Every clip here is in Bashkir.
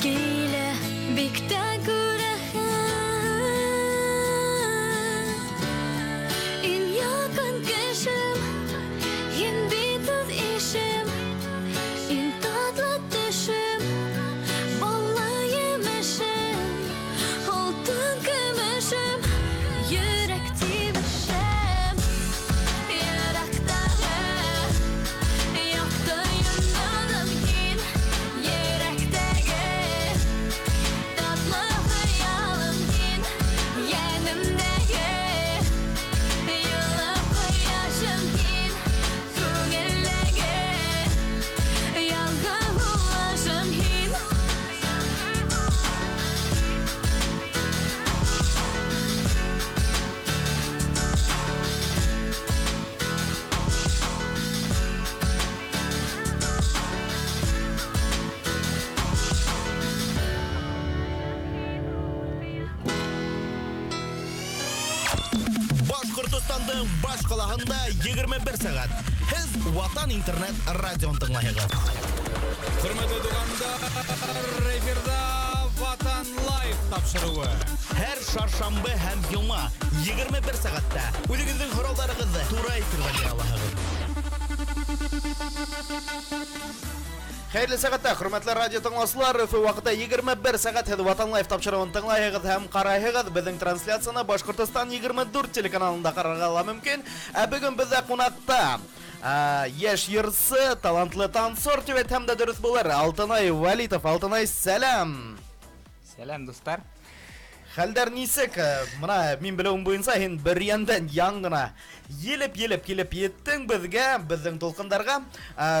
Килә бик тә күрәһең. Иң яҡын кешем, һин бит үҙ ишем. Иң татлы төшөм, баллы емешем, алтын көмөшөм, йөрәк тибешем. Йөрәктәге яҡты йондоҙом һин, йөрәктәге татлы хыялым һин, йәнемдәге йылы ҡояшым һин, күңелдәге яңы һулышым һин. Башҡортостандың баш ҡалаһында 21 сәғәт. Һеҙ Ватан интернет радиоһын тыңлайһығыҙ. Хөрмәтле туғандар, эфирҙа Ватан Лайв тапшырыуы. Һәр шаршамбы һәм йома 21 сәғәттә үҙегеҙҙең һорауҙарығыҙҙы тура эфирҙа бирә алаһығыҙ. Хәйерле сәғәттә, хөрмәтле радио тыңлаусылар, Өфө ваҡыты 21 сәғәт. Һеҙ Ватан Лайв тапшырыуын тыңлайһығыҙ һәм ҡарайһығыҙ. Беҙҙең трансляцияны Башҡортостан 24 телеканалында ҡарарға ла мөмкин. Ә бөгөн беҙҙә ҡунаҡта йәш йырсы, талантлы танцор тип әйтһәм дә дөрөҫ булыр, Алтынай Вәлитов. Алтынай, сәләм. Сәләм, дуҫтар. Хәлдәр нисек? Мына мин белеүем буйынса, һин Бөрйәндән яң ғына елеп-елеп килеп еттең беҙгә, беҙҙең тулҡындарға.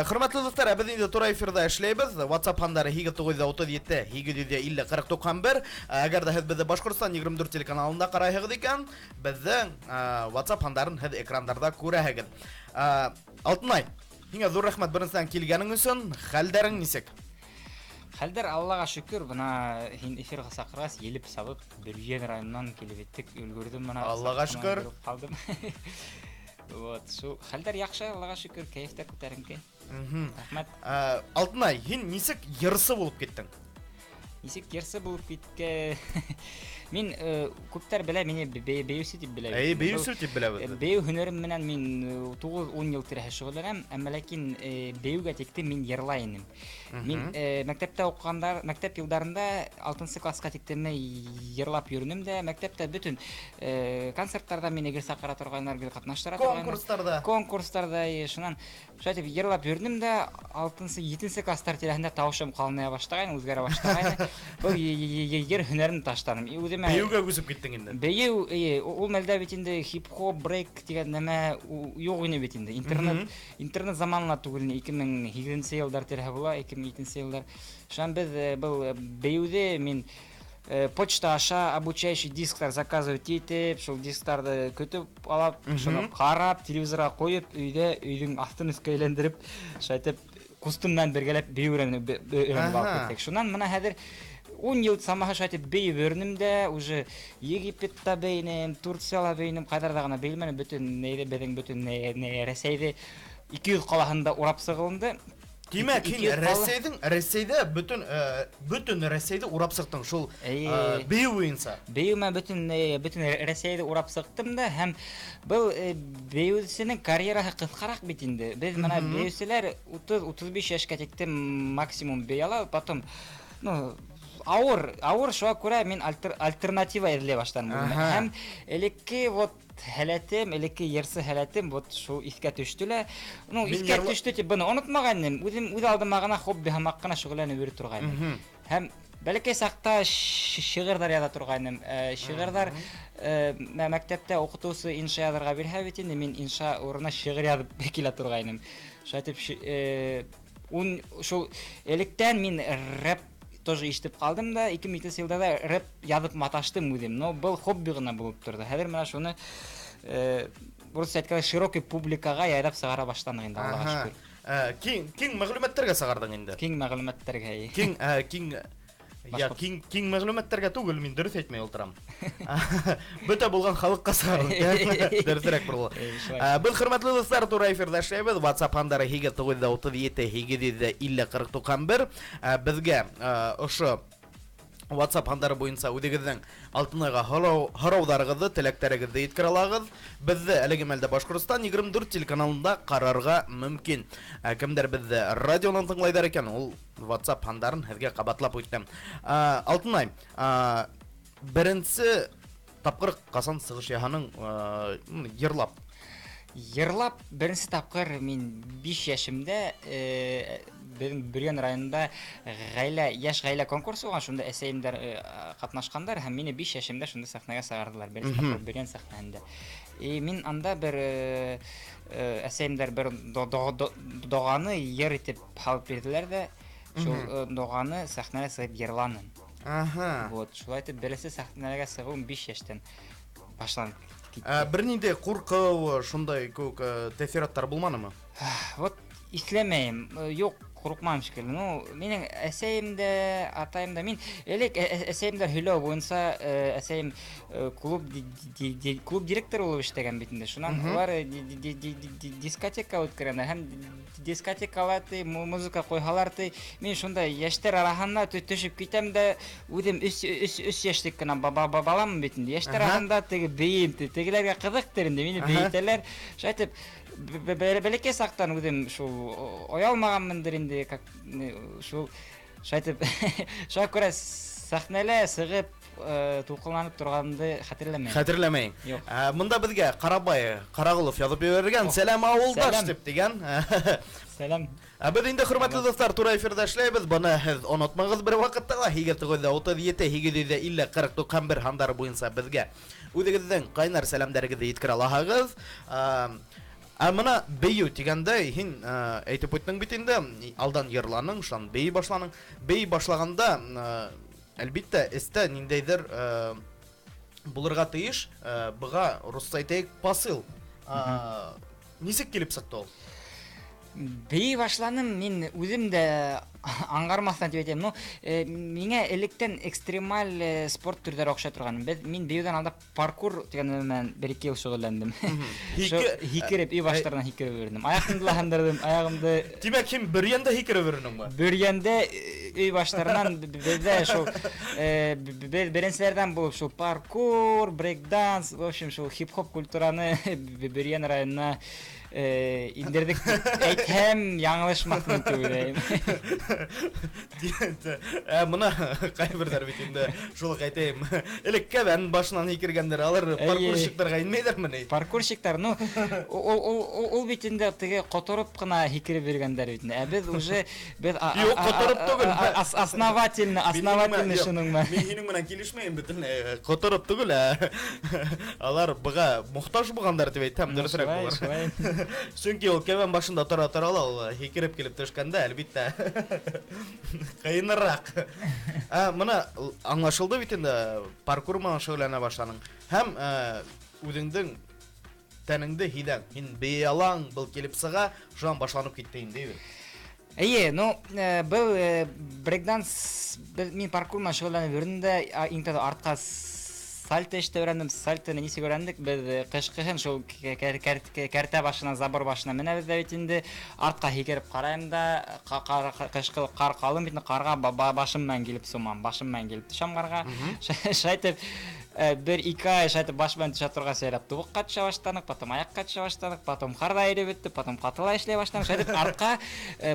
Хөрмәтле дуҫтар, беҙ инде тура эфирҙа эшләйбеҙ. WhatsApp һандары һигеҙ туғыҙ йөҙ утыҙ ете, һигеҙ йөҙ илле, ҡырыҡ туҡһан бер. Әгәр ҙә һеҙ беҙҙе Башҡортостан 24 телеканалында ҡарайһығыҙ икән, беҙҙең WhatsApp һандарын һеҙ экрандарҙа күрәһегеҙ. Алтынай, һиңә ҙур рәхмәт беренсенән килгәнең өсөн. Хәлдәрең нисек? Хәлдәр Аллаға шөкөр, бына һин эфирға саҡырғас, елеп сабып Бөрйән районынан килеп еттек, өлгөрҙөм бына. Аллаға Саҡырмай шөкөр. өлгөрөп ҡалдым. Вот, шу хәлдәр яҡшы, Аллаға шөкөр, кәйеф тә күтәренке. Рәхмәт. Алтынай, һин нисек йырсы булып киттең? Нисек йырсы булып киткән? Мин күптәр белә, мине бейеүсе тип белә. Әй, бейеүсе тип беләбеҙ. Бейеү һөнәрем менән мин туғыҙ-ун йыл тирәһе шөғөлләнәм, әммә ләкин бейеүгә тиктем мин йырлай инем. Мин мәктәптә уҡығандар, мәктәп йылдарында алтынсы классҡа тиктем йырлап йөрөнөм дә, мәктәптә бөтөн концерттарҙа мине гел саҡыра торғайнар, гел ҡатнаштыра торғайнар. Конкурстарҙа. Конкурстарҙа, шунан шулай итеп йырлап йөрөнөм дә, алтынсы, етенсе класстар тирәһендә тауышым ҡалыная башлағайны, үҙгәрә башлағайны. Был йыр һөнәрен ташланым. И үҙемә Бейеүгә күсеп киттең инде. Бейеү, эйе, ул мәлдә бит инде хип-хоп, брейк тигән нәмә юҡ ине бит инде. Интернет заманына түгел ине, ике мең һигеҙенсе йылдар тирәһе була, ике мең етенсе йылдар. Шунан беҙ был бейеүҙе мин почта аша обучающий дисктар заказывать итеп, шул дисктарҙы көтөп алып, шуны ҡарап, телевизорға ҡуйып, өйҙә өйҙөң аҫтын өҫкә әйләндереп, шулай итеп ҡустым менән бергәләп бейеү өйрәнеп алып киттек. Шунан бына хәҙер ун йыл самаһы шулай итеп бейеп йөрөнөм дә, уже Египетта бейенем, Турцияла бейенем, ҡайҙарҙа ғына бейелмәнем, бөтөн нейҙе, беҙҙең бөтөн Рәсәйҙе ике йөҙ ҡалаһында урап сығылынды. Тимәк, Ике һин йөҙ ҡала. Рәсәйҙә бөтөн Рәсәйҙе урап сыҡтың шул, Эйе. бейеү буйынса. Бейеү менән бөтөн Рәсәйҙе урап сыҡтым да, һәм был бейеүсенең карьераһы ҡыҫҡараҡ бит инде. Беҙ бына бейеүселәр утыҙ, утыҙ биш йәшкә тиктем максимум бейә ала, потом, ну, ауыр, ауыр, шуға күрә мин альтернатива эҙләй башланым үҙемә. Һәм элекке вот һәләтем, элекке йырсы һәләтем вот шул иҫкә төштө лә. Ну, Мин иҫкә йырла- төштө тип быны онотмағайным. Үҙем үҙ алдыма ғына хобби һымаҡ ҡына шөғөлләнеп йөрөй торғайным. Һәм бәләкәй саҡта шиғырҙар яҙа торғайным. Шиғырҙар, мәктәптә уҡытыусы инша яҙырға бирһә бит инде, мин инша урынына шиғыр яҙып килә торғайным. Шулай итеп, ун, шул электән мин рэп тоже ишетеп ҡалдым да, ике мең етенсе йылда да рэп яҙып маташтым үҙем. Но был хобби ғына булып торҙо. Хәҙер менә шуны урыҫса әйткәндә, широкий публикаға яйлап сығара башланыҡ инде, Аллаға шөкөр. Киң мәғлүмәттәргә сығарҙың инде. Киң мәғлүмәттәргә, эйе. Киң киң, я, Башҡорт. киң, киң мәғлүмәттәргә түгел, мин дөрөҫ әйтмәй ултырам. Бөтә булған халыҡҡа сығарҙың. Дөрөҫөрәк был. Эйе, шулай. Беҙ, хөрмәтле дуҫтар, тура эфирҙа эшләйбеҙ. WhatsApp һандары һигеҙ туғыҙ йөҙ утыҙ ете, һигеҙ йөҙ илле, ҡырыҡ туҡһан бер. Беҙгә ошо WhatsApp һандары буйынса үҙегеҙҙең Алтынайға һорауҙарығыҙҙы, теләктәрегеҙҙе еткерә алағыҙ. Беҙҙе әлеге мәлдә Башҡортостан 24 телеканалында ҡарарға мөмкин. Кемдәр беҙҙе радионан тыңлайҙар икән, ул WhatsApp һандарын һеҙгә ҡабатлап үттем. Алтынай, беренсе тапҡыр ҡасан сығыш яһаның, йырлап? Йырлап беренсе тапҡыр мин 5 йәшемдә, беҙҙең Бөрйән районында ғаилә, йәш ғаилә конкурсы булған, шунда әсәйемдәр ҡатнашҡандар һәм мине 5 йәшемдә шунда сәхнәгә сығарҙылар, беренсе тапҡыр Бөрйән сәхнәһендә. И мин анда бер әсәйемдәр бер доғаны йыр итеп һалып бирҙеләр ҙә, шул доғаны сәхнәгә сығып йырланым. Вот, шулай итеп беренсе сәхнәгә сығыуым 5 йәштән башланып китте. Бер ниндәй ҡурҡыу, шундай кеүек тәьҫораттар булманымы? Вот иҫләмәйем, юҡ, ҡурҡманым шикелле. Ну, минең әсәйем дә, атайым да, мин элек әсәйемдәр һөйләү буйынса, әсәйем клуб директоры булып эшләгән бит инде. Шунан улар дискотека үткәргәндәр һәм дискотекала ти музыка ҡуйһалар ти, мин шунда йәштәр араһына төшөп китәм дә, үҙем өс йәшлек кенә баламын бит инде. Йәштәр араһында теге бейем ти, тегеләргә ҡыҙыҡтыр инде, мине бейетәләр. Шулай итеп бәләкәй саҡтан үҙем шул оялмағанмындыр инде, как шул шулай итеп шуға күрә сәхнәлә сығып тулҡынланып торғанымды хәтерләмәйем. Хәтерләмәйем. Юҡ. Бында беҙгә Ҡарабай Ҡарағолов яҙып ебәргән, сәләм ауылдаш тип тигән. Сәләм. Беҙ инде, хөрмәтле дуҫтар, тура эфирҙа эшләйбеҙ. Быны һеҙ онотмағыҙ бер ваҡытта ла. 8 9 37 850 40 91 һандары буйынса беҙгә үҙегеҙҙең ҡайнар сәләмдәрегеҙҙе еткерә алаһығыҙ. Ә мына бейеү тигәндә, һин әйтеп үттең бит инде, алдан йырланың, шунан бейей башланың. Бейей башлағанда, әлбиттә, эстә ниндәйҙер булырға тейеш, быға русса әйтәйек, посыл. Нисек килеп сыҡты ул? Бейей башланым, мин үҙем дә аңғармаҫтан тип әйтәм. Ну, миңә электән экстремаль спорт төрҙәре оҡшай торған. Мин бейеүҙән алда паркур тигән нәмә менән бер-ике йыл шөғөлләндем. Һикереп, өй баштарынан һикереп йөрөнөм. Аяғымды ла һындырҙым, аяғымды. Тимәк, һин Бөрйәндә һикереп йөрөнөңме? Бөрйәндә өй баштарынан беҙҙә шул, беҙ беренселәрҙән булып шул паркур, брейк-данс, в общем, шул хип-хоп культураны Бөрйән районына индерҙек әйтһәм, яңылышмаҫмын тип уйлайым. Мына ҡайберҙәр бит инде, шул уҡ әйтәйем, элек кәбән башынан һикергәндәр, алар паркурщиктарға инмәйҙәрме ни? Паркурщиктар, ну, ул бит инде теге ҡотороп ҡына һикереп йөрөгәндәр бит инде. Ә беҙ уже, беҙ Юҡ, ҡотороп түгел. Основательно, основательно шуның менән. Мин һинең менән килешмәйем бөтөнләй. Ҡотороп түгел, ә алар быға мохтаж булғандар тип әйтһәм, дөрөҫөрәк булыр. Шулай. Сөнки ул кәбән башында тора тора ла, ул һикереп килеп төшкәндә, әлбиттә, ҡыйыныраҡ. Мына аңлашылды бит инде, паркур менән шөғөлләнә башланың. Һәм үҙеңдең тәнеңде һиҙәң. Һин бейей алаң, был килеп сыға, шунан башланып китте инде, бит. Эйе, ну, был брейкданс, мин паркур менән шөғөлләнеп йөрөнөм дә, иң тәүҙә артҡа сальто эште өйрәндем. Сальтоны нисек өйрәндек? Беҙ ҡышҡыһын шул кәртә башына, забор башына менәбеҙ ҙә бит инде. Артҡа һикереп ҡарайым да, ҡышҡы ҡар ҡалын бит инде, ҡарға башым менән килеп сумам, башым менән килеп төшәм ҡарға. Шулай итеп, бер-ике ай шулай итеп баш менән төшә торғас, яйлап тубыҡҡа төшә башланыҡ, потом аяҡҡа төшә башланыҡ, потом ҡар ҙа иреп бөттө, потом ҡатыла эшләй башланыҡ. Шулай итеп артҡа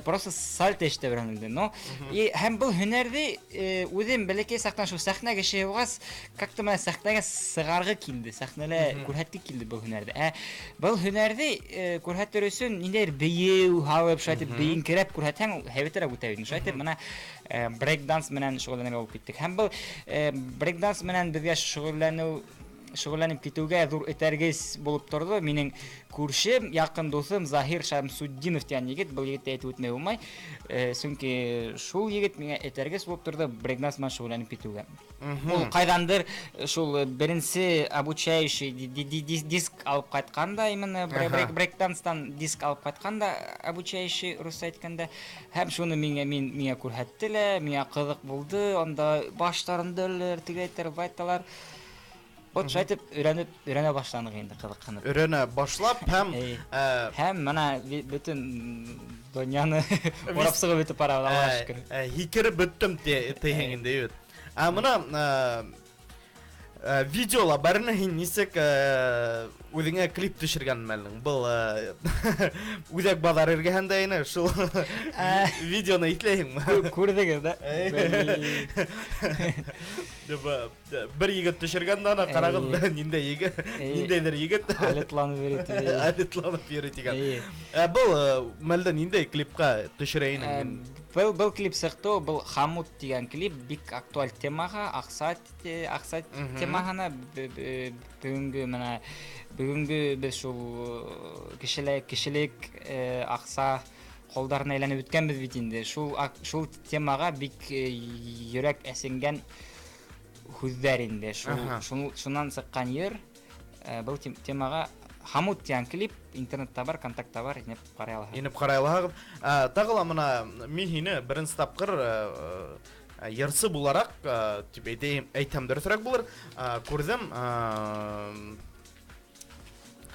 просто сальто эшләп өйрәнелде. Ну, и һәм был һөнәрҙе үҙем бәләкәй саҡтан шул сәхнә кешеһе булғас, как-то менә сәхнәгә сығарғы килде, сәхнәлә күрһәтке килде был һөнәрҙе. Ә был һөнәрҙе күрһәтер өсөн ниндәйҙер бейеү һалып, шулай итеп бейеңкерәп күрһәтһәң, һәйбәтерәк үтә бит. Шулай итеп менә брейк-данс менән шөғөлләнергә булып киттек. Һәм был брейк-данс менән беҙгә шөғөлләнеп китеүгә ҙур этәргес булып торҙо. Минең күршем, яҡын дуҫым Заһир Шамсуддинов тигән егет, был егетте әйтеп үтмәй булмай. Сөнки шул егет миңә этәргес булып торҙо брейк-данс менән шөғөлләнеп китеүгә. Ул ҡайҙандыр шул беренсе обучающий диск алып ҡайтҡан да, именно брейк-данстан диск алып ҡайтҡан да, обучающий русса әйткәндә, һәм шуны миңә күрһәтте лә, миңә ҡыҙыҡ булды, анда баштарын дөллөр, тегеләйтәр, байталар. Вот шулай итеп өйрәнә башланыҡ инде ҡыҙыҡһынып. Өйрәнә башлап һәм, Һәм мына бөтөн донъяны урап сығып бөтөп бара, Аллаға шөкөр. Һикереп бөттөм тиһең инде, бит. Ә мына видеола бәріне һин нисек үҙеңә клип төшөргән мәлең. Был үҙәк баҙар эргәһендә ине, шул видеоны иҫләйһеңме? Күрҙегеҙ ҙә? Бер егет төшөргән дә, ана ҡарағыҙ, ниндәй егет, ниндәйҙер егет. Алетланып йөрөй тигән. Алетланып йөрөй тигән. Был мәлдә ниндәй клипҡа төшөрә инең? Был клип сыҡты, был Хамут тигән клип, бик актуаль темаға, аҡса темаһына бөгөнгө мына бөгөнгө беҙ шул кешелек аҡса ҡолдарына әйләнеп бөткәнбеҙ бит инде. Шул темаға бик йөрәк әсенгән һүҙҙәр инде. Шунан сыҡҡан йыр, был темаға Хамут тигән клип интернетта бар, контактта бар, инеп ҡарай алаһығыҙ. Инеп ҡарай алаһығыҙ. Тағы ла мына мин һине беренсе тапҡыр йырсы булараҡ тип әйтһәм дөрөҫөрәк булыр, күрҙем.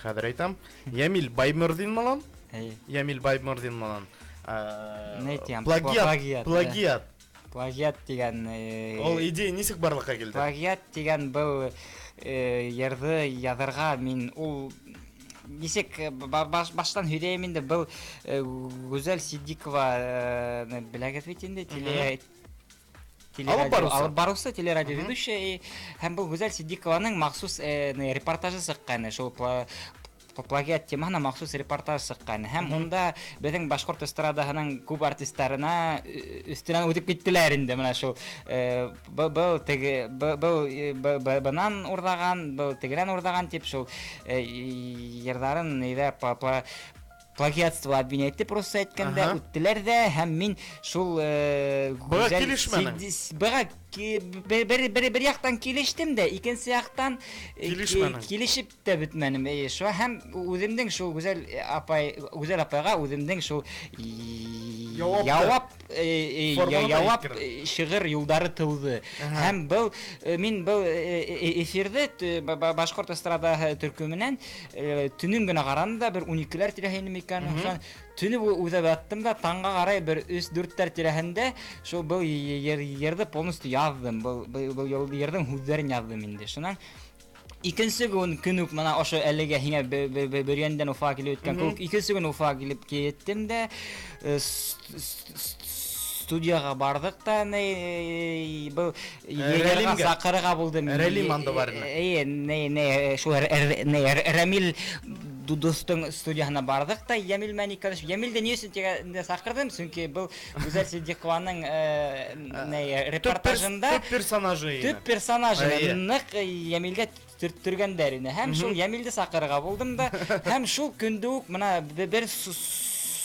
Хәҙер әйтәм. Ямил Баймырҙин менән. Ямил Баймырҙин менән. Плагиат. Плагиат. Плагиат тигән. Ул идея нисек барлыҡҡа килде? Плагиат тигән был йырҙы яҙырға мин ул нисек баштан һөйләйем инде. Был Гүзәл Сиддиқова беләгеҙ бит инде, алып барыусы, телерадиоведущая, һәм был Гүзәл Сиддиқованың махсус репортажы сыҡҡан, шул плагиат темаһына махсус репортаж сыҡҡан. Һәм унда беҙҙең башҡорт эстрадаһының күп артистарына өҫтөнән үтеп киттеләр инде. Мына шул был теге был бынан урҙаған, был тегенән урҙаған тип шул йырҙарын нейҙә плагиатство обвинять итеп русса әйткәндә үттеләр ҙә, һәм мин шул быға килешмәнең. Быға бер яҡтан килештем дә, икенсе яҡтан килешеп тә бөтмәнем. Шуға һәм үҙемдең шул Гүзәл апайға үҙемдең шул яуап шиғыр юлдары тыуҙы. Һәм был мин был эфирҙе башҡорт эстрадаһы төркөмөнән төнөн генә ҡараным да, бер 12-ләр тирәһе ине микән, төнө буйы уйлап яттым да, таңға ҡарай бер 3-4-тәр тирәһендә шул был йырҙы полностью яҙҙым. Был йырҙың һүҙҙәрен яҙҙым инде. Шунан икенсе көн үк мына ошо әлегә һиңә Бөрйәндән Уфаға килеп үткән кеүек, икенсе көн Уфаға килеп киттем дә, студияға барҙыҡ та, был йырға саҡырырға булдым. Рәлим анда бар ине. Эйе, шул Рәмил дуҫтың студияһына барҙыҡ та, Ямил менән икәүләшеп. Ямилде ни өсөн тигәндә саҡырҙым? Сөнки был Гүзәл Сиддиҡованың репортажында төп персонажы ине. Төп персонажы ныҡ Ямилгә төрттөргәндәр ине. Һәм шул Ямилде саҡырырға булдым да, һәм шул көндө үк мына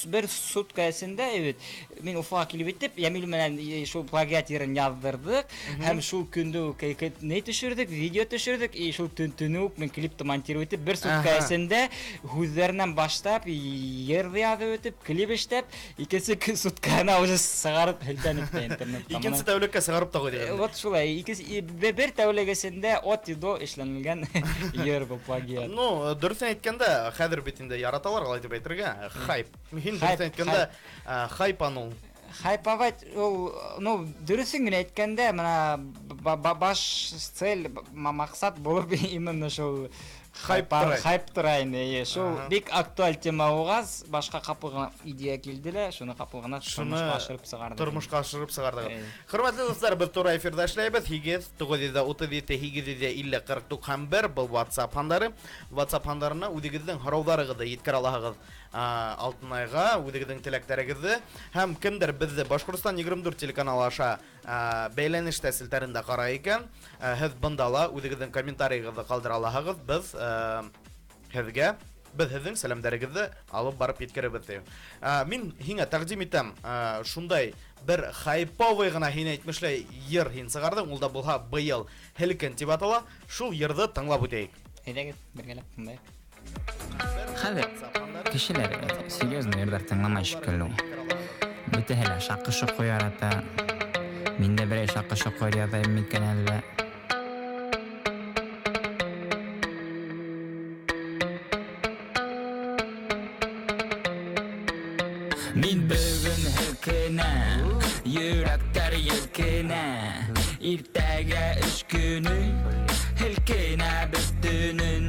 бер сутка эсендә бит мин Уфаға килеп етеп, Ямил менән шул плагиат йырын яҙҙырҙыҡ, һәм шул көндө үк ни төшөрҙөк, видео төшөрҙөк, и шул төнө үк мин клипты монтировать итеп, бер сутка эсендә һүҙҙәренән башлап йырҙы яҙып үтеп, клип эшләп, икенсе сутканы уже сығарып һелтәнеп тә интернетҡа. Икенсе тәүлеккә сығарып та ҡуйҙыҡ. Вот шулай, икенсе бер тәүлек эсендә от и до эшләнелгән йыр был плагиат. Ну, дөрөҫөн әйткәндә, хәҙер бит инде яраталар алай тип әйтергә, хайп. Һин дөрөҫөн әйткәндә, хайп аны. Хайповать ул, ну, дөрөҫөн генә әйткәндә, мына баш цель, маҡсат булып именно шул хайп тора инде. Шул бик актуаль тема уғаз, башҡа ҡапыл ғына идея килде лә, шуны ҡапыл ғына тормошҡа ашырып сығарҙыҡ. Тормошҡа ашырып сығарҙыҡ. Хөрмәтле дуҫтар, беҙ тура эфирҙа эшләйбеҙ. 8 937 850 40 91 был WhatsApp һандары. WhatsApp һандарына үҙегеҙҙең һорауҙарығыҙҙы еткерә алаһығыҙ. Алтынайға үҙегеҙҙең теләктәрегеҙҙе, һәм кемдер беҙҙе Башҡортостан 24 телеканалы аша бәйләнеш селтәрендә ҡарай икән, һеҙ бында ла үҙегеҙҙең комментарийығыҙҙы ҡалдыра алаһығыҙ. Беҙ һеҙгә, беҙ һеҙҙең сәләмдәрегеҙҙе алып барып еткерербеҙ тип. Мин һиңә тәҡдим итәм, шундай бер хайповый ғына һин әйтмешләй йыр һин сығарҙың, ул да булһа быйыл Һелкен тип атала. Шул йырҙы тыңлап үтәйек. Әйҙәгеҙ, бергәләп тыңлайыҡ. Хәҙер кешеләр серьезно йырҙар тыңламай шикелле. Бөтәһе лә шаҡы-шоҡо ярата. Мин дә берәй шаҡы-шоҡо яҙайым микән әллә? Мин бөгөн һелкенә, йөрәктәр елкенә. Иртәгә эш көнө, һелкенәбеҙ төнөн.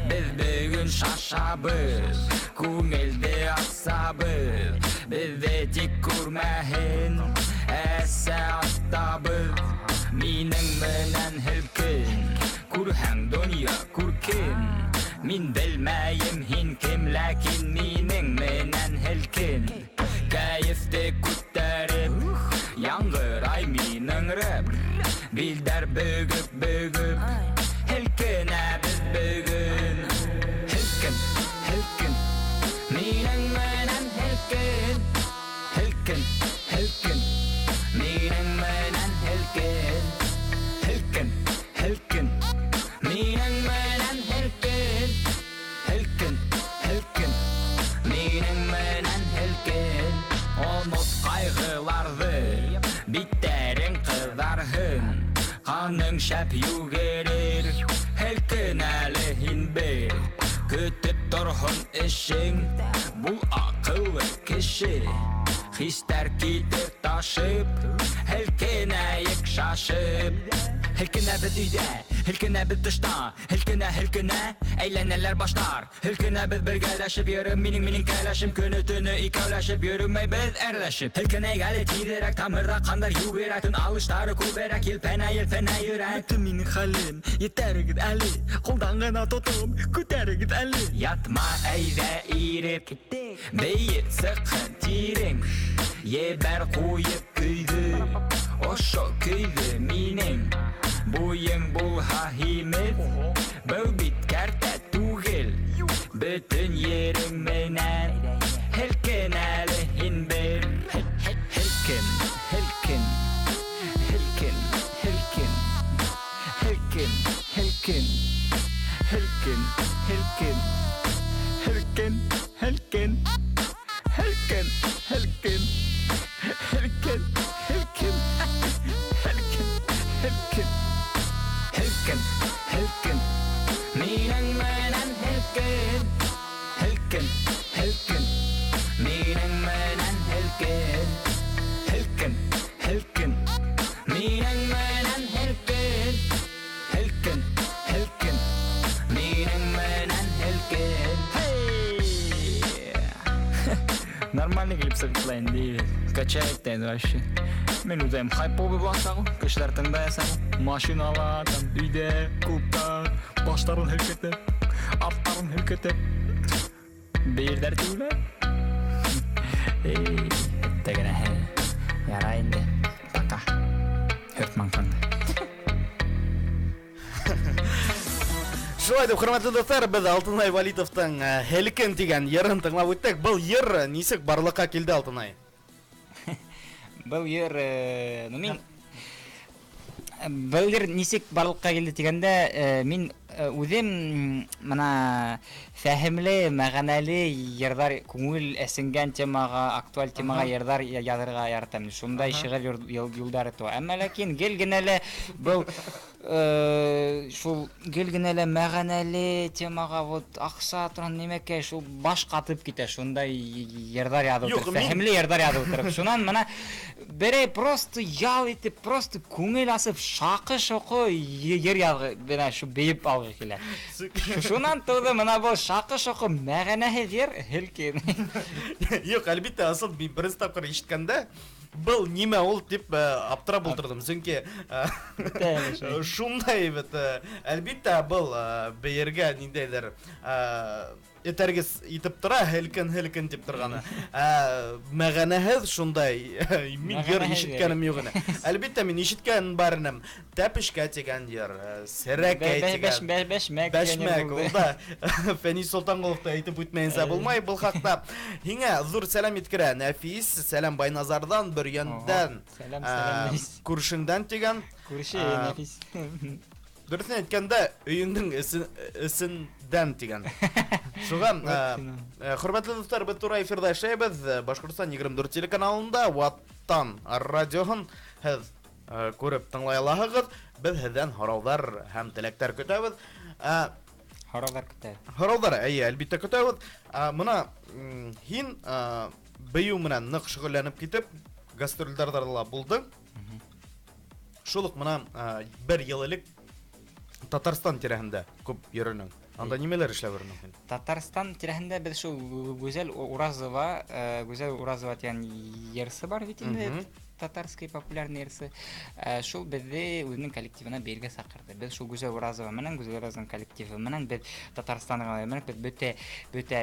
Беҙ бөгөн шашабыҙ, күңелде асабыҙ. Беҙҙе тик күрмәһен, әсә атабыҙ. Минең менән һелкен, күрһәң донъя күркен. Мин белмәйем һин кем, ләкин минең менән һелкен. Кәйефте күтәреп, яңғырай минең рэп. Билдәр бөгөп-бөгөп, һелкенәбеҙ бөгөн. Һелкен, һелкен, минең менән һелкен. Һелкен, һелкен, минең менән һелкен. Һелкен, һелкен, минең менән һелкен. Һелкен, һелкен, минең менән һелкен. Онот ҡайғыларҙы, биттәрең ҡыҙарһын. Ҡаның шәп йүгерер, һелкен әле һин бер. Көтөп торһон эшең, бул аҡыллы кеше. Хистәр китер ташып, һелкенәйек шашып. Һелкенәбеҙ өйҙә, һелкенәбеҙ тышта. Һелкенә, һелкенә, әйләнәләр баштар. Һелкенәбеҙ бергәләшеп, йөрөм минең, минең кәләшем. Көнө төнө икәүләшеп, йөрөмәйбеҙ әрләшеп. Һелкенәйек әле тиҙерәк, тамырҙа ҡандар йүгерә. Тын алыштары күберәк, елпәнә, елпәнә йөрәк. Бөтөн минең хәлем, етәрегеҙ әле. Ҡулдан ғына тотоп, күтәрегеҙ әле. Ятма әйҙә иреп, бейет сыҡһын тирең. Ебәр ҡуйып көйҙө, ошо көйҙө минең. Буйың булһа һимеҙ, был бит кәртә түгел. Бөтөн ерең менән һелкен әле һин бер. Һелкен, һелкен, һелкен, һелкен. Һелкен, һелкен, һелкен, һелкен. Һелкен, һелкен, һелкен, һелкен. Һелкен, һелкен, һелкен, һелкен. Һелкен, һелкен, минең менән һелкен. Һелкен, һелкен, минең менән һелкен. Һелкен, һелкен, минең менән һелкен. Һелкен, һелкен, минең менән һелкен. Hey! Нормальный клип сығып инде. Качает та инде вообще. Мин үҙем хайповый буласаҡ, кешеләр тыңлаясаҡ. Машинала, там, өйҙә, клубта, баштарын һелкетеп, арттарын һелкетеп. Бейерҙәр түгел. Эй, әттәгенәһе. Ярай инде. Пока. Һөрт маңҡаңды. Шулай итеп, хөрмәтле дуҫтар, беҙ Алтынай Вәлитовтың Һелкен тигән йырын тыңлап үттек. Был йыр нисек барлыҡҡа килде, Алтынай? Был йыр, ну мин был йыр нисек барлыҡҡа килде тигәндә, мин үҙем мына фәһемле, мәғәнәле йырҙар, күңел әсенгән темаға, актуаль темаға йырҙар яҙырға яратам. Шундай шиғыр юлдары туа. Әммә ләкин гел генә лә был, шул гел генә лә мәғәнәле темаға, вот аҡса торған нимәкәй, шул баш ҡатып китә, шундай йырҙар яҙып Юҡ, ултырып, мин фәһемле йырҙар яҙып ултырып. Шунан мына берәй просто ял итеп, просто күңел асып, шаҡы-шоҡо йыр яҙғы, бына шу бейеп алғы килә. Шунан тыуҙы мына был шаҡы-шоҡо мәғәнәһеҙ йыр һелкен. Юҡ, әлбиттә, асыл мин беренсе тапҡыр ишеткәндә был нимә ул тип, аптырап ултырҙым. Сөнки, Бөтә әле шулай. шундай бит, әлбиттә, был, бейергә ниндәйҙер, этәргес итеп тора, һелкен, һелкен тип торғаны. Мәғәнәһеҙ шундай, мин йыр Мәғәнәһеҙ ишеткәнем юҡ ине. Әлбиттә, мин ишеткән бар инем. Тәпешкә тигән йыр, серәкәй тигән. Бәшмәк тигән йыр Бәшмәк, булды. ул да Фәнис Солтанғолов та әйтеп үтмәйенсә булмай был хаҡта. Һиңә ҙур сәләм еткерә Нәфис, сәләм Байназарҙан, Бөрйәндән, Ого, сәләм, сәләм, Нәфис. күршеңдән тигән. Күрше Нәфис. Дөрөҫөн әйткәндә, өйөңдөң эсендән тигән. Шуға, Вот сина. хөрмәтле дуҫтар, беҙ тура эфирҙа эшләйбеҙ. Башҡортостан егерме дүрт телеканалында Ватан радиоһын һеҙ, күреп тыңлай алаһығыҙ. Беҙ һеҙҙән һорауҙар һәм теләктәр көтәбеҙ. Һорауҙар көтәбеҙ. Һорауҙар, эйе, әлбиттә көтәбеҙ. Мына, һин, бейеү менән ныҡ шөғөлләнеп китеп, гастролдәрҙә лә булдың. Шул уҡ мына бер йыл элек Татарстан тирәһендә күп йөрөнөң. Анда нимәләр эшләп йөрөнөң һин? Татарстан тирәһендә беҙ шул Гүзәл Уразова, Гүзәл Уразова тигән йырсы бар бит инде, татарский популярный йырсы. Шул беҙҙе үҙенең коллективына бейергә саҡырҙы. Беҙ шул Гүзәл Уразова менән, Гүзәл Уразованың коллективы менән беҙ Татарстанға менән беҙ бөтә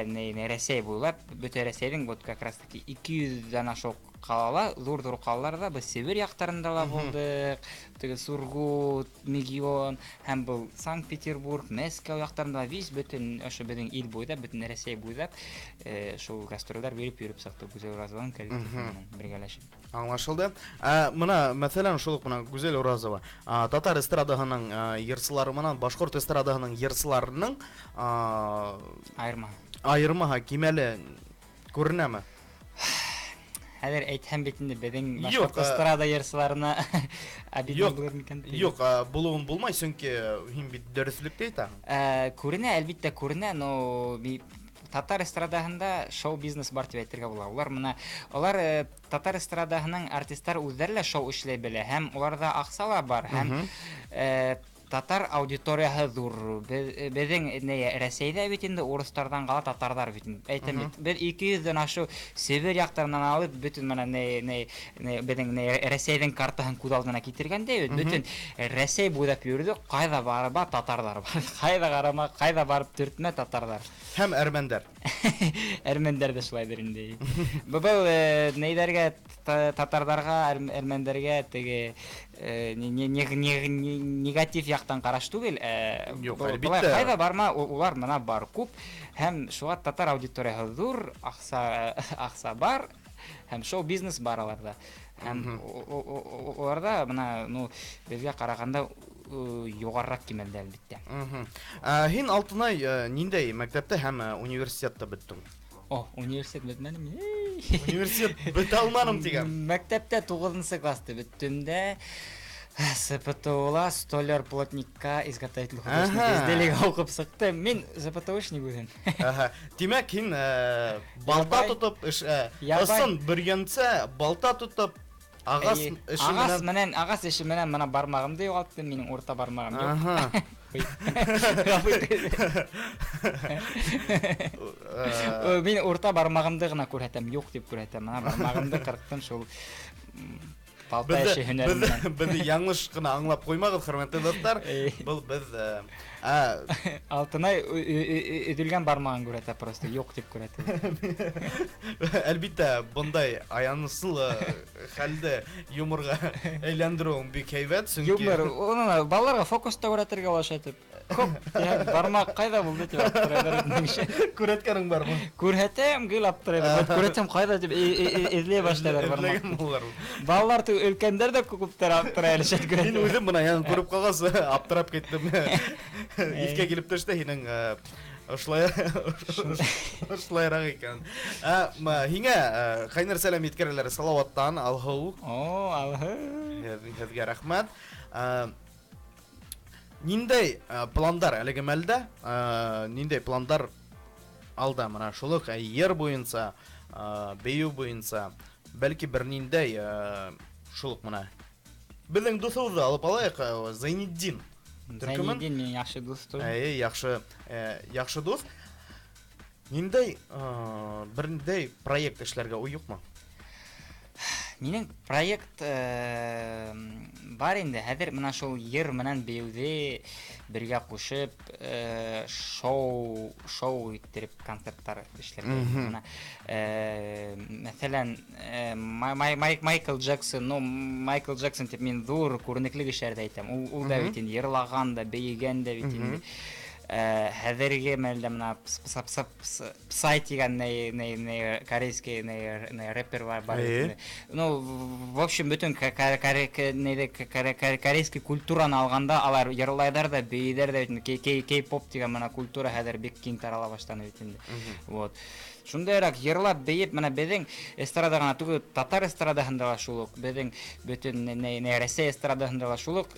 Рәсәй буйлап, бөтә Рәсәйҙең вот как раз таки 200-дән ашыу ҡалала, ҙур-ҙур ҡалаларҙа, беҙ Себер яҡтарында ла булдыҡ, теге Сургут, Мегион, һәм был Санкт-Петербург, Мәскәү яҡтарында весь бөтөн ошо беҙҙең ил буйлап, бөтөн Рәсәй буйлап шул гастролдәр биреп йөрөп сыҡтыҡ Гүзәл Уразованың коллективы менән бергәләшеп. Аңлашылды. Мына, мәҫәлән, шул уҡ мына Гүзәл Уразова, татар эстрадаһының йырсылары менән башҡорт эстрадаһының йырсыларының айырма. Айырмаһы кимәле күренәме? Хәҙер әйтһәм бит инде беҙҙең башҡорт эстрада йырсыларына обидно булыр микән? Юҡ, булыуын булмай, сөнки һин бит дөрөҫлөктө әйтәһең. Күренә, әлбиттә күренә, но татар эстрадаһында шоу-бизнес бар тип әйтергә була. Улар мына, улар татар эстрадаһының артисттары үҙҙәре лә шоу эшләй белә, һәм уларҙа аҡса ла бар, һәм татар аудиторияһы ҙур. Беҙҙең Рәсәйҙә бит инде урыҫтарҙан ҡала татарҙар бит инде. Әйтәм бит, беҙ 200-дән ашыу Себер яҡтарынан алып бөтөн мына беҙҙең Рәсәйҙең картаһын күҙ алдына китергәндә бит, бөтөн Рәсәй буйлап йөрөйҙөк, ҡайҙа барып татарҙар бар. Ҡайҙа ҡарама, ҡайҙа барып төртмә татарҙар. Һәм әрмәндәр. Әрмәндәр ҙә шулайҙыр инде. Был нейҙәргә, татарҙарға, әрмәндәргә теге негатив яҡтан ҡараш түгел. Юҡ, әлбиттә. Ҡайҙа барма, улар мына бар күп. Һәм шуға татар аудиторияһы ҙур, аҡса бар, һәм шоу-бизнес бар аларҙа. Һәм уларҙа мына, ну, беҙгә ҡарағанда юғарыраҡ кимәлдә, әлбиттә. Һин, Алтынай, ниндәй мәктәптә һәм университетта бөттөң? О, университет бөтмәнем. Университет бөтә алманым тигән. Мәктәптә 9-нсы класста бөттөм дә, СПТУ-ла столяр плотникка изготовитель художественных изделий уҡып сыҡтым. Мин СПТУшник үҙем. Тимәк, һин балта тотоп, ысын бөрйәнсә балта тотоп, ағас эше менән, ағас эше менән мына бармағымды юғалттым, минең урта бармағым юҡ. Мин урта бармағымды ғына күрһәтәм, юҡ тип күрһәтәм. Мына бармағымды ҡырҡтым шул балта эше һөнәре менән. Беҙҙе яңылыш ҡына аңлап ҡуймағыҙ, хөрмәтле дуҫтар. Был беҙ Алтынай өҙөлгән бармағын күрһәтә просто, юҡ тип күрһәтә. Әлбиттә, бындай аяныслы хәлде юморға әйләндереүең бик һәйбәт, сөнки юмор, уны балаларға фокуста күрһәтергә була шайтып. Хоп, бармаҡ ҡайҙа булды тип аптырайҙар. Күрһәткәнең бармы? Күрһәтәм, гел аптырайҙар. Күрһәтәм ҡайҙа тип эҙләй башлайҙар бармаҡ. Балалар түгел, өлкәндәр ҙә күптәр аптырай әле шәт күрһәтә. Мин үҙем бына яңы күреп ҡалғас аптырап киттем. Иҫкә килеп төштө һинең ошолайыраҡ икән. Һиңә ҡайнар сәләм еткерәләр Салауаттан, Алһыу. О, Алһыу. Һеҙгә рәхмәт. Ниндәй пландар әлеге мәлдә? Ниндәй пландар алда? Мына шул уҡ йыр буйынса, бейеү буйынса, бәлки бер ниндәй шул уҡ мына беҙҙең дуҫыбыҙҙы алып алайыҡ, Зайнетдин. Зайнетдин минең яҡшы дуҫ. Әй, яҡшы дуҫ. Ниндәй бер ниндәй проект эшләргә уй юҡмы? Минең проект бар инде. Хәҙер мына шул йыр менән бейеүҙе бергә ҡушып, шоу иттереп концерттар эшләргә. Мына, мәҫәлән, Майкл Джексон, ну, Майкл Джексон тип мин ҙур күренекле кешеләрҙе әйтәм. Ул да бит инде йырлаған да, бейегән дә бит инде. Хәҙерге мәлдә мына Псай тигән корейский рэпер бар. Ну, в общем, бөтөн корейский культураны алғанда алар йырлайҙар да, бейейҙәр дә бит. Кей-поп тигән мына культура хәҙер бик киң тарала башланы бит инде. Вот. Шундайыраҡ йырлап, бейеп, мына беҙҙең эстрада ғына түгел, татар эстрадаһында ла шул уҡ, беҙҙең бөтөн Рәсәй эстрадаһында ла шул уҡ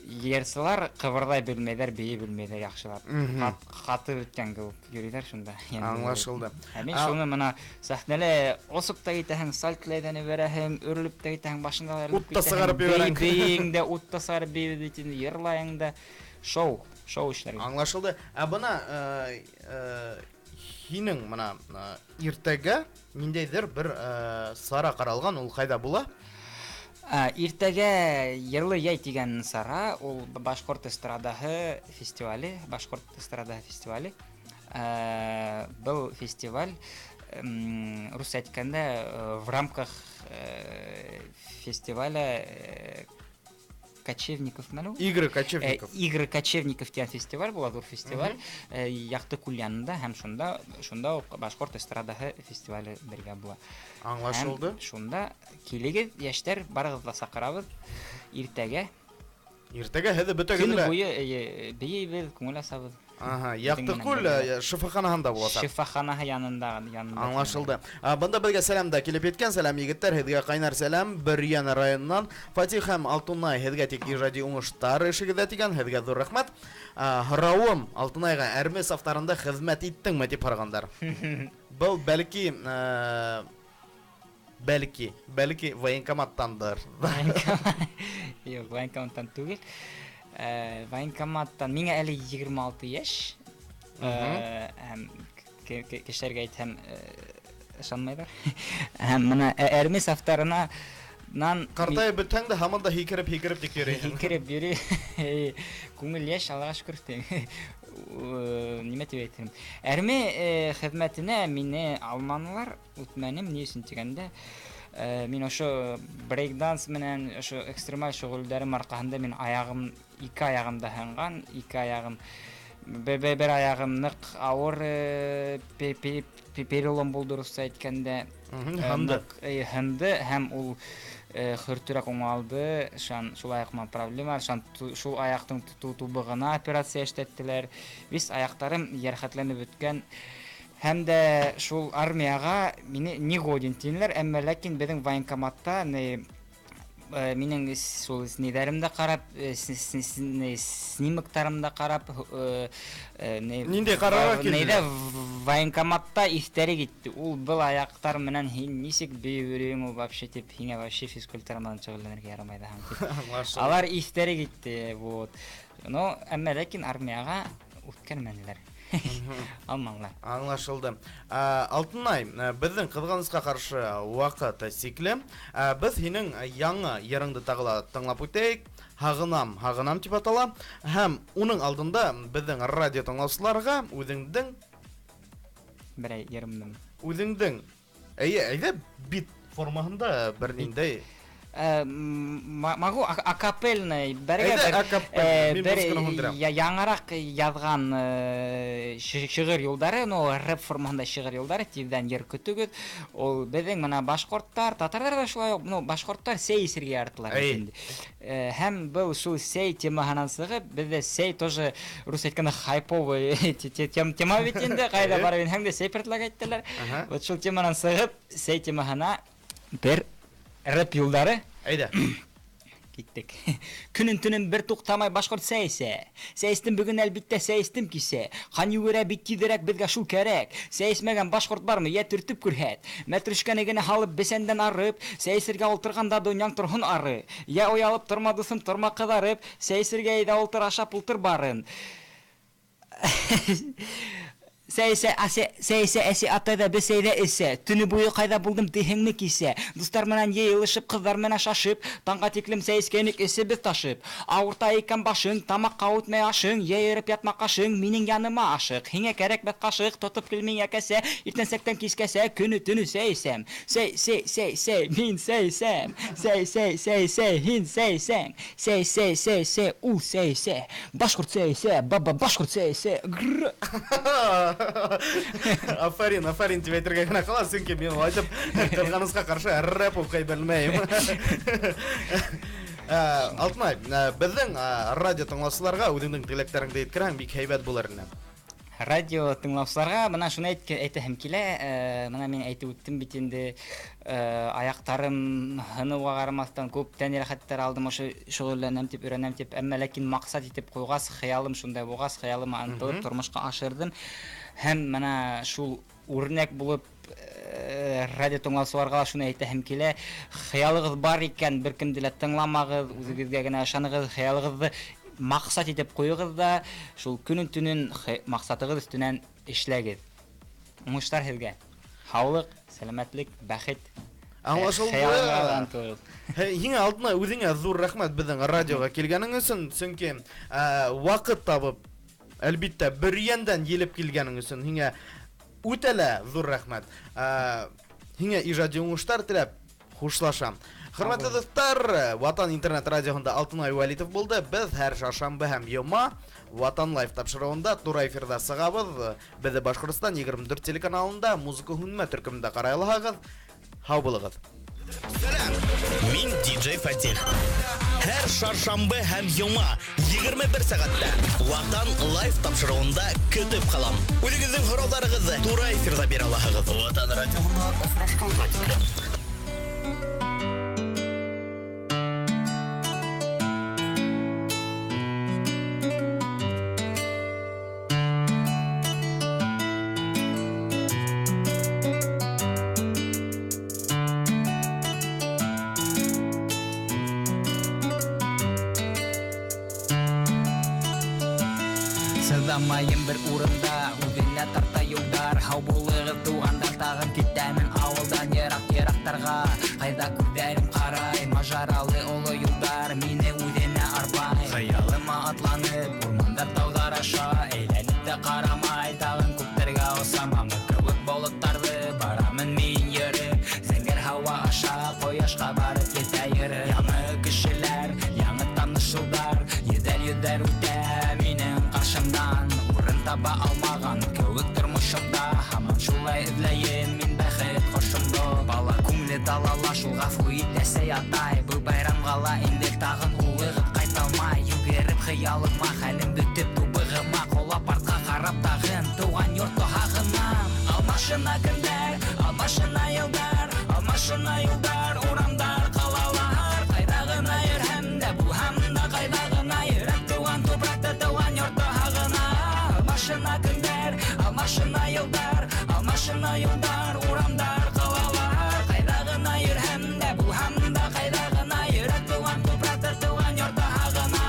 Йырсылар ҡыбырҙай белмәйҙәр, бейей белмәйҙәр яҡшылап. Мгм. Ҡатып бөткән кеүек йөрөйҙәр шунда. Аңлашылды. Ә мин шуны мына сәхнәлә осоп та китәһең, сальто әйләнеп бәрәһең, өрөлөп тә китәһең, башыңда ла Ут та сығарып ебәрәң. Бейең дә, ут та сығарып бейебеҙ бит инде, йырлайың да. Шоу, шоу эшләр. Аңлашылды. Ә бына һинең мына иртәгә ниндәйҙер бер сара ҡаралған, ул ҡайҙа була? Иртәгә Йырлы йәй тигән сара, ул башҡорт эстрадаһы фестивале, башҡорт эстрадаһы фестивале. Был фестиваль, рус әйткәндә, в рамках фестиваля кочевников мәле ул? Игры кочевников. Игры кочевников тигән фестиваль була, ҙур фестиваль. Яҡты күл янында һәм шунда уҡ башҡорт эстрадаһы фестивале бергә була. Аңлашылды. Һәм шунда килегеҙ, йәштәр, барығыҙҙы ла саҡырабыҙ. Иртәгә. Иртәгә һеҙҙе бөтәгеҙҙе Көнө лә. буйы, бейейбеҙ, күңел асабыҙ. Ага, Беҙҙең Яҡты менән күл, бергә. шифаханаһында буласаҡ. Шифаханаһы янында. Аңлашылды. Бында беҙгә сәләм дә килеп еткән. Сәләм, егеттәр, һеҙгә ҡайнар сәләм. Бөрйән районынан Фатих һәм Алтынай, һеҙгә тик ижади уңыштар эшегеҙҙә тигән, һеҙгә ҙур рәхмәт. Һорауым, Алтынайға әрме сафтарында хеҙмәт иттеңме тип һорағандар. Был бәлки военкоматтандыр. Военкомат. Юҡ, военкоматтан түгел. Военкоматтан миңә әле 26 йәш. Һәм кешеләргә әйтһәм, ышанмайҙар. Һәм мына әрме сафтарына нан Ҡартайып бөтһәң дә һаман да һикереп, һикереп тик йөрөйһөң. Һикереп йөрөй. Күңел йәш, Аллаға шөкөр тиң. Нимә тип әйтерем? Әрме хеҙмәтенә мине алманылар, үтмәнем. Ни өсөн тигәндә, мин ошо брейкданс менән ошо экстремаль шөғөлдәрем арҡаһында мин аяғым, ике аяғым да һынған, ике аяғым, бер аяғым ныҡ ауыр перелом булды, русса әйткәндә. Һынды. Ныҡ, һынды һәм ул хөртөрәк уңалды. Шан, шул аяҡ менән проблема, шан шул аяҡтың тубығына операция эшләттеләр. Вис аяҡтарым йәрәхәтләнеп бөткән. Һәм дә шул армияға мине не годен тинеләр, әммә ләкин беҙҙең военкоматта не минең шул ниҙәрем дә қарап, не, снимоктарым да қарап, не, Ниндәй ҡарарға килделәр? нейҙә военкоматта иҫтәре китте. Ул был аяҡтар менән һин нисек бейеп йөрөйһөң ул вообще тип, һиңә вообще физкультура менән шөғөлләнергә ярамай ҙа һәм тип. Аңлашылды. Алар иҫтәре китте, вот. Но әммә ләкин армияға үткәрмәнеләр. Алманлар. Аңлашылды. Алтынай, беҙҙең ҡыҙғанысҡа ҡаршы ваҡыт сикле. Беҙ һинең яңы йырыңды тағы ла тыңлап үтәйек. Һағынам, һағынам тип атала. Һәм уның алдында беҙҙең радио тыңлаусыларға үҙеңдең Берәй йырымдым. Үҙеңдең, әйе, әйҙә бит формаһында бер ниндәй Могу акапельный, бергә Әйҙә, бер, акапельный, мин бер музыканы һүндерәм. яңыраҡ яҙған шиғыр юлдары, ну, рэп формаһында шиғыр юлдары, тиҙҙән йыр көтөгөҙ. Ул беҙҙең мына башҡорттар, татарҙар да шулай уҡ, ну, башҡорттар сәй эсергә яраталар Әй. инде. Һәм был шул сәй темаһынан сығып, беҙҙә сәй тоже, рус әйткәндә, хайповый тема бит инде, ҡайҙа Әйе. барып инһәң дә сәй предлагать итәләр. Аһа. Вот шул теманан сығып, сәй темаһына бер рэп юлдары. Әйҙә. Киттек. Көнөн төнөн бер туҡтамай башҡорт сәй эсә. Сәй эстем бөгөн, әлбиттә, сәй эстем кисә. Хан йүгерә бит тиҙерәк, беҙгә шул кәрәк. Сәй эсмәгән башҡорт бармы, йә төртөп күрһәт. Мәтрүшкәне генә һалып бесәндән арып, сәй эсергә ултырғанда донъяң торһон ары. Йә оялып торма, дуҫым, торма ҡыҙарып, сәй эсергә әйҙә ултыр, ашап ултыр барын. Сәй эсә, әсә, сәй эсә, әсә, атай ҙа бесәй ҙә эсә. Төнө буйы ҡайҙа булдым тиһеңме кисә? Дуҫтар менән йыйылышып, ҡыҙҙар менән шашып, таңға тиклем сәй эскәнек, эсебеҙ ташып. Ауырта икән башың, тамаҡҡа үтмәй ашың, йәйереп ятма ҡашың, минең яныма ашыҡ. Һиңә кәрәкмәҫ ҡашыҡ, тотоп кил миңә кәсә, иртәнсәктән кискәсә, көнө төнө сәй эсәм. Сәй, сәй, сәй, сәй, мин сәй эсәм. Сәй, сәй, сәй, сәй, һин сәй эсәң. Сәй, сәй, сәй, сәй, ул сәй эсә. Башҡорт сәй эсә, баба башҡорт сәй эсә. Грр. Афарин, афарин тип әйтергә генә ҡала, сөнки мин улай итеп ҡыҙғанысҡа ҡаршы рэп уҡый белмәйем. Алтынай, беҙҙең радио тыңлаусыларға үҙеңдең теләктәреңде еткерһәң бик һәйбәт булыр ине. Радио тыңлаусыларға бына шуны әйтәһем килә. Бына мин әйтеп үттем бит инде, аяҡтарым һыныуға ҡарамаҫтан күп тән йәрәхәттәр алдым, ошо шөғөлләнәм тип, өйрәнәм тип, әммә ләкин маҡсат итеп ҡуйғас, хыялым шундай булғас, хыялыма ынтылып тормошҡа ашырҙым. Һәм бына шул үрнәк булып радио тыңлаусыларға шуны әйтәһем килә: хыялығыҙ бар икән, бер кемде лә тыңламағыҙ, үҙегеҙгә генә ышанығыҙ, хыялығыҙҙы маҡсат итеп ҡуйығыҙ ҙа, шул көнөн төнөн маҡсатығыҙ өҫтөнән эшләгеҙ. Уңыштар һеҙгә. Һаулыҡ, сәләмәтлек, бәхет. Аңлашылды. Һиңә алдына үҙеңә ҙур рәхмәт беҙҙең радиоға килгәнең өсөн, сөнки ваҡыт табып, әлбиттә, бер йәндән елеп килгәнең өсөн һиңә үтә лә ҙур рәхмәт. Һиңә ижади уңыштар теләп хушлашам. Хөрмәтле дуҫтар, Ватан интернет радиоһында Алтынай Вәлитов булды. Беҙ һәр шаршамбы һәм йома Ватан Лайф тапшырыуында тура эфирҙа сығабыҙ. Беҙҙе Башҡортостан 24 телеканалында музыка һүнмә төркөмөндә ҡарай алаһығыҙ. Һау булығыҙ. Сәләм. Мин диджей Фатих. Һәр шаршамбы һәм йома 21 сәғәттә Ватан Лайф тапшырыуында көтөп ҡалам. Үҙегеҙҙең һорауҙарығыҙҙы тура эфирҙа бирә алаһығыҙ. Ватан радиоһында осрашҡанға тиклем. Сыҙамайым бер урында, үҙенә тарта юлдар. Һау булығыҙ, туғандар, тағын китәмен ауылдан йыраҡ-йыраҡтарға. Ҡайҙа күҙҙәрем ҡарай, мажаралы оло юлдар мине үҙенә арбай. Хыялыма атланып, урмандар, тауҙар аша әйләнеп тә ҡарамай, тағын күптәргә осам. Мамыҡ кеүек болоттарҙы барамын мин йөрөп, зәңгәр һауа аша ҡояшҡа барып етә йөрөп. Яңы кешеләр, яңы танышыуҙар, йөҙәр-йөҙәр үтә минең ҡаршымдан. Урын таба алмаған кеүек тормошомда, һаман шулай эҙләйем мин бәхет ҡошомдо. Бала күңеле далала, шул ғәфү ит, әсәй, атай. Был байрамға ла инде тағын улығып ҡайталмай. Йүгереп хыялыма, хәлем бөтөп тубығыма, ҡолап артҡа ҡарап тағын тыуған йортто һағынам. Алмашына көндәр, алмашына йылдар, алмашына юлдар, урамдар, ҡалалар. Ҡайҙа ғына йөрөһәм дә, булһам да ҡайҙа ғына, йөрәк тыуған тупраҡты, тыуған йортто һағына. Алмашына көндәр, алмашына йылдар, алмашына юлдар, урамдар, ҡалалар. Ҡайҙа ғына йөрөһәм дә, булһам да ҡайҙа ғына, йөрәк тыуған тупраҡты, тыуған йортто һағына.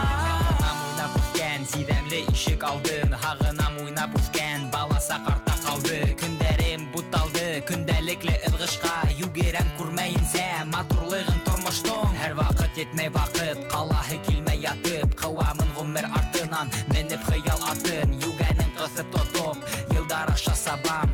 Һағынам уйнап үҫкән сиҙәмле ишек алдын, һағынам уйнап үҫкән баласаҡ артта ҡалды. Көндәрем буталды, көндәлекле ыҙғышҡа йүгерәм күрмәйенсә матурлығын тормоштоң. Һәр ваҡыт етмәй ваҡыт, ҡалаһы килмәй ятып, ҡыуамын ғүмер артынан, менеп хыял атын, йүгәнен ҡыҫып тотоп, йылдар аша сабам.